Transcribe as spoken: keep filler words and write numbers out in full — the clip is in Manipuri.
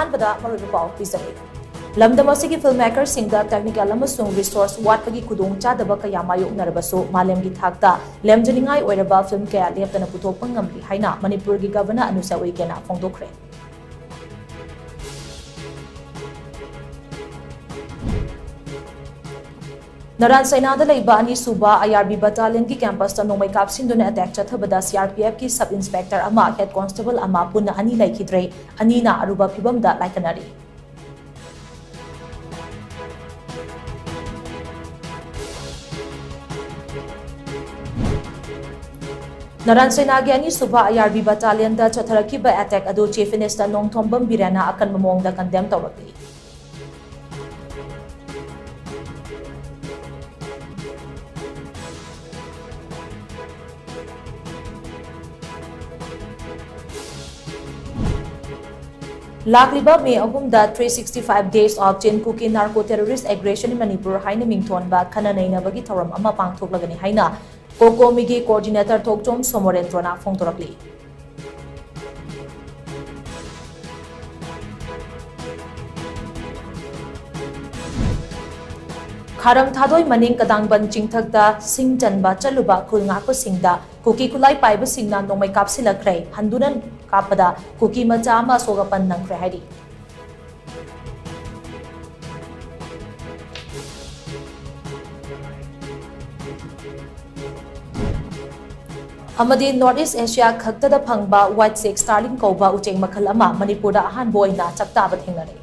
ꯑꯍꯥꯟꯕꯗ ꯃꯔꯨꯑꯣꯏꯕ ꯄꯥꯎ ꯄꯤꯖꯔꯤ꯫ ꯂꯝꯗꯝ ꯑꯁꯤꯒꯤ filmmakerꯁꯤꯡꯗ technical ꯑꯃꯁꯨꯡ resource ꯋꯥꯠꯄꯒꯤ ꯈꯨꯗꯣꯡꯆꯥꯗꯕ ꯀꯌꯥ ꯃꯥꯌꯣꯛꯅꯔꯕꯁꯨ ꯃꯥꯂꯦꯝꯒꯤ ꯊꯥꯛꯇ ꯂꯦꯝꯖꯅꯤꯡꯉꯥꯏ ꯑꯣꯏꯔꯕ film ꯀꯌꯥ ꯂꯦꯞꯇꯅ ꯄꯨꯊꯣꯛꯄ ꯉꯝꯂꯤ ꯍꯥꯏꯅ ꯃꯅꯤꯄꯨꯔꯒꯤ Governor ꯑꯅꯨꯁ꯭ꯌꯥ ꯎꯏꯀꯦꯅ ꯐꯣꯡꯗꯣꯛꯈ꯭ꯔꯦ꯫ ꯅꯔꯥꯟ ꯁꯩꯅꯥꯗ ꯂꯩꯕ ꯑꯅꯤꯁꯨꯕ IRB battalionꯒꯤ campusꯇ ꯅꯣꯡꯃꯩ ꯀꯥꯞꯁꯤꯟꯗꯨꯅ attack ꯆꯠꯊꯕꯗ CRPFꯀꯤ sub inspector ꯑꯃ, head constable ꯑꯃ ꯄꯨꯟꯅ ꯑꯅꯤ ꯂꯩꯈꯤꯗ꯭ꯔꯦ꯫ ꯑꯅꯤꯅ ꯑꯔꯨꯕ ꯐꯤꯚꯝꯗ ꯂꯥꯏꯀꯠꯅꯔꯤ꯫ ꯅꯔꯥꯟ ꯁꯩꯅꯥꯒꯤ ꯑꯅꯤꯁꯨꯕ IRB battalionꯗ ꯆꯠꯊꯔꯛꯈꯤꯕ attack ꯑꯗꯨ Chief Minister ꯅꯣꯡꯊꯣꯝꯕꯝ ꯕꯤꯔꯦꯟꯅ ꯑꯀꯟꯕ ꯃꯑꯣꯡꯗ condemn ꯇꯧꯔꯛꯂꯤ꯫ ꯂꯥꯛꯂꯤꯕ ꯃꯦ ꯑꯍꯨꯝꯗ three sixty five days of Chin Kuki narco terrorist aggression in Manipur ꯍꯥꯏꯅ ꯃꯤꯡꯊꯣꯟꯕ ꯈꯟꯅ ꯅꯩꯅꯕꯒꯤ ꯊꯧꯔꯝ ꯑꯃ ꯄꯥꯡꯊꯣꯛꯂꯒꯅꯤ ꯍꯥꯏꯅ COCOMIꯒꯤ coordinator ꯊꯣꯛꯆꯣꯝ ꯁꯣꯃꯣꯔꯦꯟꯗ꯭ꯔꯣꯅ ꯐꯣꯡꯗꯣꯔꯛꯂꯤ꯫ ꯈꯥꯔꯝ ꯊꯥꯗꯣꯏ ꯃꯅꯤꯡ ꯀꯗꯥꯡꯕꯟ ꯆꯤꯡꯊꯛꯇ ꯁꯤꯡ ꯆꯟꯕ ꯆꯠꯂꯨꯕ ꯈꯨꯜ ꯉꯥꯛꯄꯁꯤꯡꯗ ꯀꯨꯀꯤ ꯈꯨꯠꯂꯥꯏ ꯄꯥꯏꯕꯁꯤꯡꯅ ꯅꯣꯡꯃꯩ ꯀꯥꯞꯁꯤꯜꯂꯛꯈ꯭ꯔꯦ꯫ ꯍꯟꯗꯨꯅ ꯀꯥꯞꯄꯗ ꯀꯨꯀꯤ ꯃꯆꯥ ꯑꯃ ꯑꯁꯣꯛ ꯑꯄꯟ ꯅꯪꯈ꯭ꯔꯦ ꯍꯥꯏꯔꯤ꯫ ꯑꯃꯗꯤ North East Asia ꯈꯛꯇꯗ ꯐꯪꯕ white check starling ꯀꯧꯕ ꯎꯆꯦꯛ ꯃꯈꯜ ꯑꯃ ꯃꯅꯤꯄꯨꯔꯗ ꯑꯍꯥꯟꯕ ꯑꯣꯏꯅ ꯆꯥꯛꯇꯥꯕ ꯊꯦꯡꯅꯔꯦ꯫